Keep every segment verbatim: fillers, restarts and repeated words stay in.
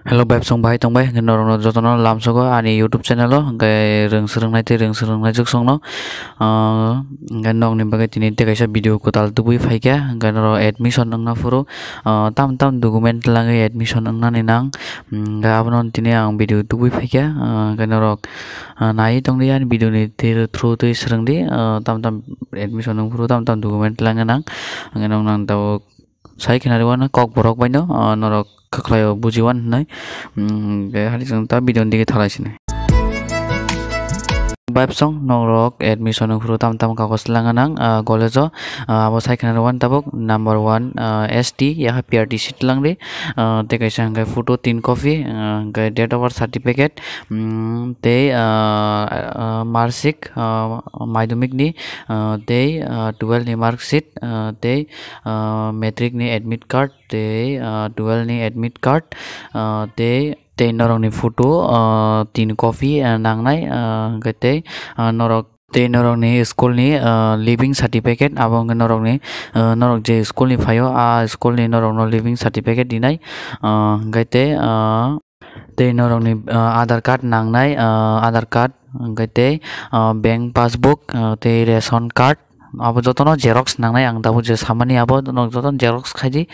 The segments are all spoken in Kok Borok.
Hello, vibe song bahai tongbai, hwnkhe norokno jotono lamsogo ani YouTube channel o, hwnkhe rwng swrwngnai tei rwng swrwngnai jwk songno, ah, hwnkhe nokni bagwi tini tei kaisa video kwtal tubui phaikha, hwnkhe norok admission wngna phuru, ah, tam tam document twlangwi admission wngnani nang, hwnkhe abono tini ang video tubui phaikha, ah, hwnkhe norok, ah, naiwi tongdi ani video ni through twi swrwngdi, ah, tam tam admission wng phuru tam tam document twlangna nang, hwnkhe norok nang tabuk. Sai khna rwano Kokborok baino, ah, norok kwkhlaio bujiwan hwnwi. Hmm, hwnkhe hai chwng ta video ni dige thalai sini. Vibe song norok admission wng phuru tam tam kagoj langa nang, ah, college o, ah, abo sai khna rwano tabuk number one, ah, S T, yaha P R T C twlangdi, ah, tei kaisa hwnkhe photo tin copy, ah, hwnkhe date of birth certificate, hmm, tei, ah, ah, marksheet, ah, madhyamik ni, ah, tei, ah, twelve ni marksheet, ah, tei, ah, matric ni admit card tei, ah, twelve ni admit card, ah, tei, tei norokni photo, ah, tin copy, ah, nangnai, ah, hwnkhe tei, ah, norok, tei norokni school ni, ah, leaving certificate, abo hwnkhe norokni, ah, norok je school ni phaio, a school ni norokno leaving certificate rinai, ah, hwnkhe tei, ah, tei norokni, ah, Aadhaar card nangnai, ah, Aadhaar card, hwnkhe tei, ah, bank passbook, ah, tei ration card, abo jotono xerox nangnai. Ang tabuk je samani abo norok jotono xerox khaidi,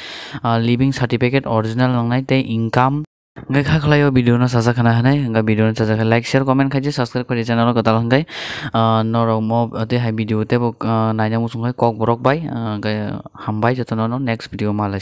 ah, leaving certificate original nangnai tei income. Hwnkhe kha khlaio video no sajak khna hwnwi, hwnkhe video no sajak khe like, share, comment khaidi, subscribe khaidi channel o kwtal hwnkhe, ah, norok mo tei hai video teibo, ah, naina muchung khe Kokborok bai, ah, hwnkhe hambai jotono no next video ma lai.